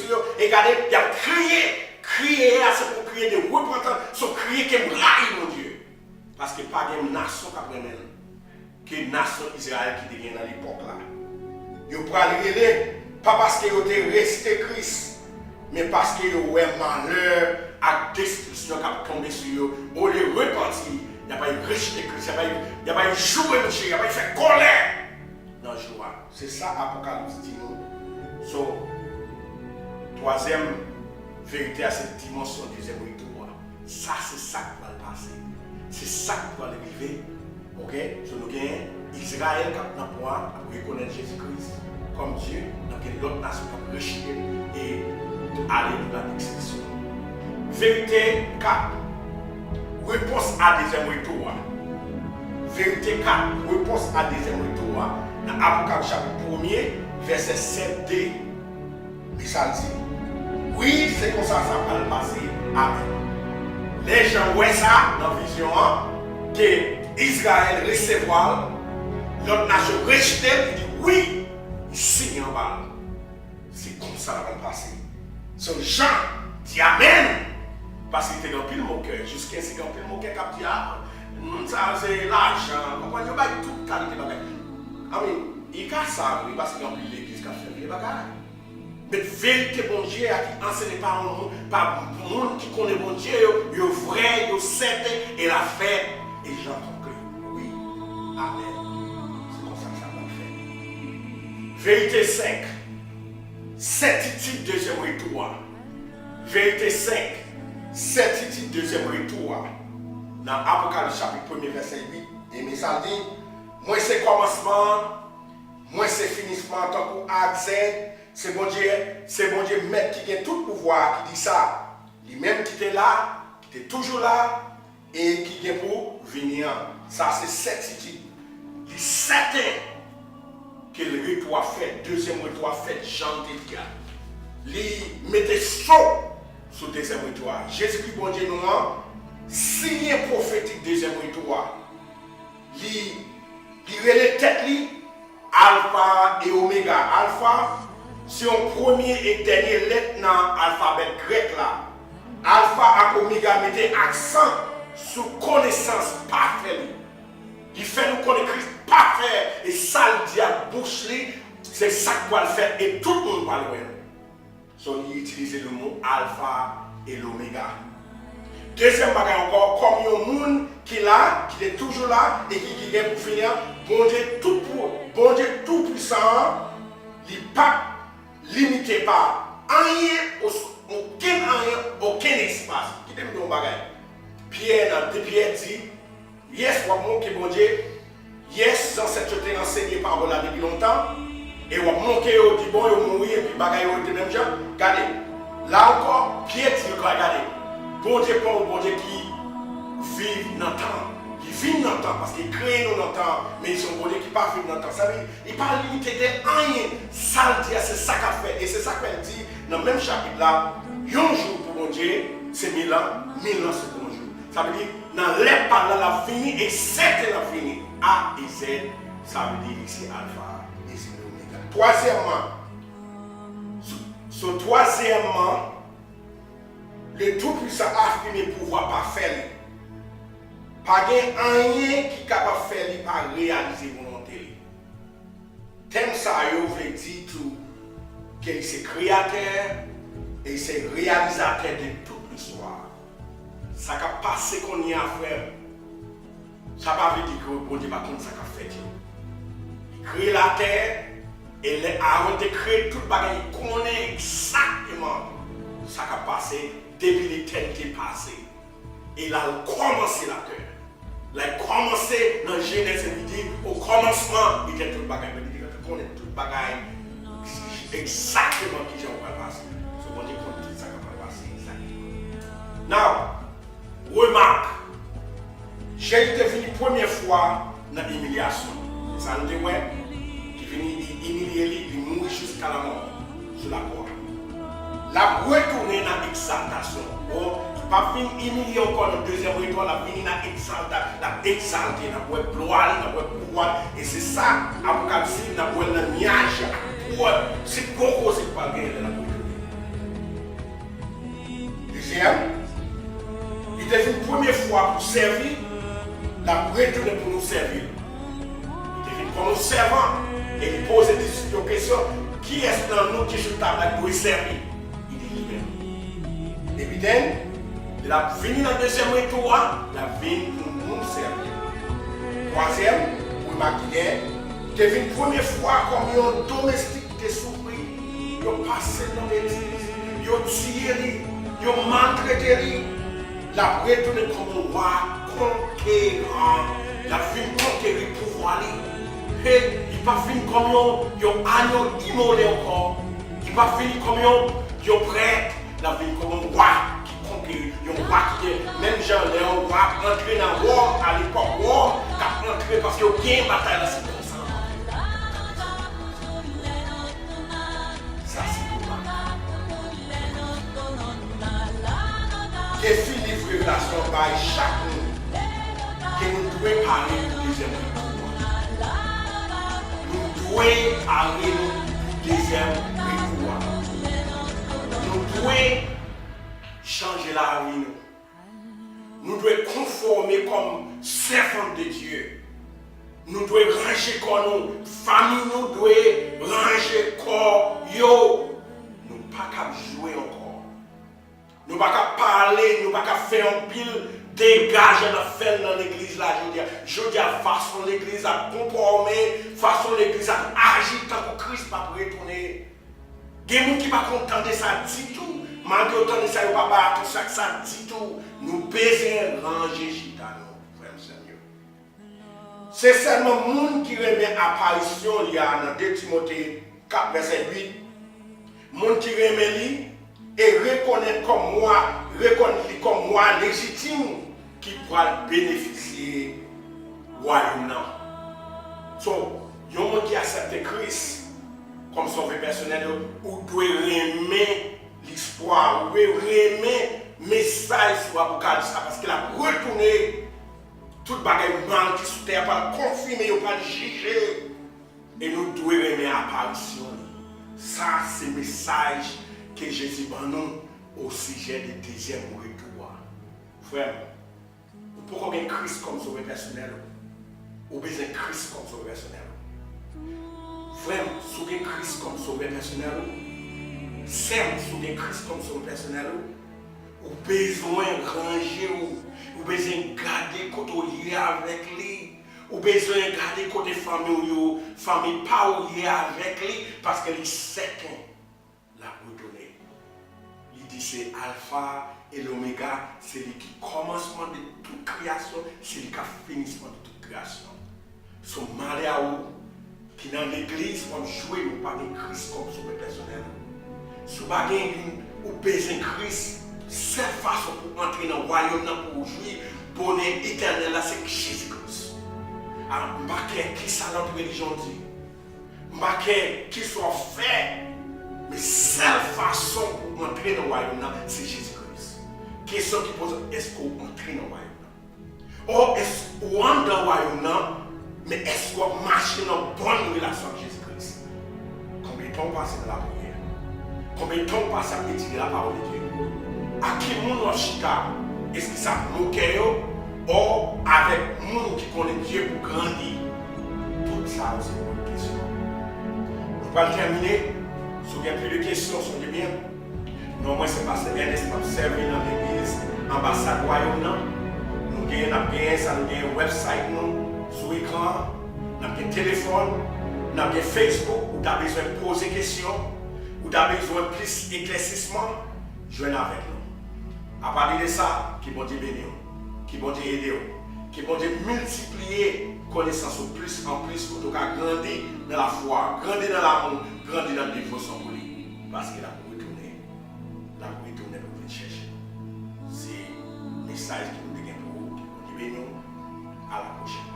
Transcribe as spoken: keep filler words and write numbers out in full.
yo, e gade, y ap kriye. Kriye a se pou kriye de repantans, se yon kriye ke m rayi Bondye. Paske pa gen nasyon k ap renmen l ke nasyon Izrayèl ki te gen nan lepòk la. Yo pral rele, pa paske yo te rejte Kris, men paske yo wè malè ak destriksyon k ap tonbe sou yo. Olye repanti, y ap al rejte Kris, y ap al, y ap al joure mouche, y ap al fè kòlè nan jou a. Se sa Apokalips di nou. So, twazyèm verite a, se dimansyon dezyèm retou a. Sa se sa k pral pase. Se sa k pral rive. Oke? So, nou gen Izrayèl k ap nan pwa, ap rekonèt Jezi Kris kòm Dye, n ap gen lòt nasyon k ap rejte l e ale pou la destriksyon. Verite kat, repons a dezyèm retou a. Verite kat, repons a dezyèm retou a. Nan Apokalips chapit premye, vèsè sèt, de. Men sa l di, wi, se konsa sa pral pase. Amèn. Lè Jan wè sa nan vizyon an, ke Izrayèl resevwa l, lòt nasyon rejte l, li di, wi, li siyen anba l. Se konsa l pral pase. So, Jan di amèn, paske li te gen anpil mokè, jiskaske gen anpil mokè k ap di, a, moun sa yo se lajan, konprann, yo bay tout kalite bagay. Anmwe, li ka sa vre, paske gen anpil legliz k ap fè vye bagay. Men verite Bondye a ki ansenye pa yon moun, pa moun ki konnen Bondye yo, yo vrè, yo sèten, e l ap fèt. E Jan konkli, wi, amèn. Se konsa sa pral fèt. Verite senk, sètitid dezyèm retou a. Verite senk, sètitid dezyèm retou a. Nan Apokalips chapit premye vèsè uit, e men sa l di, mwen se kòmansman an, mwen se finisman an, tankou A ak Z, se Bondye, se Bondye mèt ki gen tout pouvwa a ki di sa. Li menm ki te la, ki te toujou la, e ki gen pou vini an. Sa se sètitid. Li sèten ke retou a fèt, dezyèm retou a fèt, jan l te di a. Li mete so sou dezyèm retou a. Jezikri Bondye nou an siyen pwofetik dezyèm retou a. Li, li rele tèt li Alfa e Omega. Alfa, se yon premye e dènye lèt nan alfabè grèk la. Alfa ak Omega mete aksan sou konesans pafè li. Li fè nou konnen Kris pafè, e sa l di ak bouch li, se sa k pral fèt, e tout moun pral wè l. So, li itilize le mo Alfa e Lomega. Dezyèm bagay ankò, kòm yon moun ki la, ki te toujou la, e ki, ki gen pou fini an, Bondye tout pou, Bondye Toupwisan an, li p ap limite pa anyen, os-, okenn anyen, okenn espas. Kite m di yon bagay. Pyè nan de Pyè di, Yes, w ap moke Bondye. Yes, zansèt yo te ansenye pawòl la depi lontan. E w ap moke yo, di bon, yo mouri, epi bagay yo rete menm jan. Gade, la ankò, Pyè di yo, gade, Bondye pa yon Bondye ki viv nan tan. Li vin nan tan, paske li kreye nou nan tan, men li se yon Bondye ki pa viv nan tan. Sa vle di, li pa limite de anyen. Sa l di a, se sa k ap fèt. E se sa k fè l di, nan menm chapit la, yon jou pou Bondye, se mil an, mil an se pou yon jou. Sa vle di, nan lè pa l la, l ap vini, e sèten l ap vini. A e Z, sa vle di li se Alfa e se Omega. Twazyèmman, so, so, twazyèmman, le Toupwisan afime pouvwa pafè li. Pa gen anyen ki kapab fè li pa reyalize volonte li. Tèm sa yo vle di tou ke li se kreyatè e li se reyalizatè de tout listwa. Sa k ap pase kounye a, frè m, sa pa vle di ke Bondye pa konn sa k ap fèt yo. Li kreye latè, e lè Arawon te kreye tout bagay, li konnen egzakteman sa k ap pase depi letènite pase. E l al kòmanse latè. L al kòmanse nan Jenèz, li di, o kòmansman, li te tout bagay. Men li te konnen tout bagay, egzakteman kijan yo pral pase. So, Bondye konn tout sa k ap pral pase, egzakteman. Now, remak, Jezi te vini premye fwa nan imilyasyon. E sa nou te wè, li vini, li imilye li, li mouri jiska lamò sou lakwa. L ap retounen nan egzaltasyon. Bon, li p ap vin imilye ankò nan dezyèm retou a, l ap vini nan egzalta-, l ap egzalte, n ap wè glwa li, n ap wè pouvwa li. E se sa, Apokalips di, n ap wè l nan nyaj ak pwòt. Se gwo koze k pral genyen lè l ap retounen. sèvi, l ap retounen pou nou sèvi l. Li te vin kòm yon sèvan, e li poze disip yo kesyon, kiyès nan nou ki sou tab la ki dwe sèvi? Li di li menm. Epi then, lè l ap vini nan dezyèm retou a, l ap vin pou nou sèvi. Twazyèm remak ki genyen, li te vin premye fwa kòm yon domestik ki te soufri, yo pase l nan betiz, yo tiye li, yo maltrete li. L ap retounen kòm yon wa konkeran. L ap vin konkeri pouvwa li. E li p ap vin kòm yon, yon anyo imole ankò. Li p ap vin kòm yon, yon prèt. L ap vin kòm yon wa ki konkeri, yon wa ki gen, menm jan lè yon wa ap antre nan Wòm, alepòk Wòm t ap antre paske yo genyen batay la, se konsa l ap antre. Sa se pou nou. Defi liv Revelasyon bay chak moun ke nou dwe pare pou dezyèm retou a. Nou dwe pare nou pou dezyèm retou a. Nou dwe chanje lavi nou. Nou dwe konfòme kòm sèvant de Dye. Nou dwe ranje kò nou. Fanmi nou dwe ranje kò yo. Nou pa kab jwe ankò. Nou pa kab pale, nou pa kab fè yon pil dega jan n ap fè l nan legliz la jodi a. Jodi a, fason legliz ap konpòme, fason legliz ap aji tankou Kris p ap retounen. Gen moun ki pa kontan de sa ditou. Malgre yo tande sa, yo pa bay atansyon ak sa ditou. Nou bezwen ranje chita nou, frè m, sè m yo. Se sèlman moun ki renmen aparisyon li a nan de Timote kat vèsè uit, moun ki renmen li e rekonèt kòm wa, rekonèt li kòm wa lejitim ki pral benefisye wayòm nan. So, yon moun ki aksepte Kris kòm sove pèsonèl yo, ou dwe renmen listwa, ou dwe renmen mesaj sou Apokalips la, paske l ap retounen. Tout bagay mal ki sou tè a pral konfime, yo pral jije. E nou dwe renmen aparisyon li. Sa se mesaj ke Jezi ban nou osijè de dezyèm retou a. Frè m, ou poko gen Kris kòm sovè pèsonèl ou, ou bezwen Kris kòm sovè pèsonèl ou. Frè m, si w gen Kris kòm sovè pèsonèl ou, sè m, si w gen Kris kòm sovè pèsonèl ou, ou bezwen ranje w, ou bezwen gade kote w ye avèk li, ou bezwen gade kote fanmi w yo, fanmi pa w ye avèk li, paske li sèten l ap retounen. Li di se Alfa e Lomega, se li ki kòmansman de tout kreyasyon, se li k ap finisman de tout kreyasyon. So, malè a ou ki nan legliz, w ap jwe, men w pa gen Kris kòm sovè pèsonèl ou. Si w pa gen youn, ou bezwen Kris. Sèl fason pou w antre nan wayòm nan, pou w jwi bonè etènèl la, se Jezi Kris. Alò, m pa kè kisa lòt relijyon di. M pa kè kisa w ap fè, men sèl fason pou w antre nan wayòm nan, se Jezi Kris. Kesyon ki poze, èske w antre nan wayòm nan? Ò, èske w anndan wayòm nan, men èske w ap mache nan bòn relasyon ak Jezi Kris? Konbyen tan w pase nan lapriyè? Konbyen tan w pase ap etidye lapawòl de Dye? Ak ki moun w ap chita? Èske se ak mokè yo? Ò, avèk moun ki konnen Dye pou grandi? Tout sa yo se bon kesyon. Nou pral tèmine. Si w gen plis de kesyon, sonje byen, non mwen se Pastè Ernest, m ap sèvi nan legliz Anbasad Wayòm nan. Nou gen, n ap genyen sa, nou gen website nou sou ekran an. N ap gen telefòn, n ap gen Facebook. Ou ta bezwen poze kesyon, ou ta bezwen plis eklèsisman, jwenn avèk nou. Apati de sa, ke Bondye beni w, ke Bondye ede w, ke Bondye miltipliye konesans ou plis an plis, pou w ka grandi nan lafwa, grandi nan lamou, grandi nan devosyon pou li. Paske l ap retounen. L ap retounen pou l vin chèche nou. Se mesaj ke nou te gen pou ou. Ke Bondye beni w. A la pwochèn.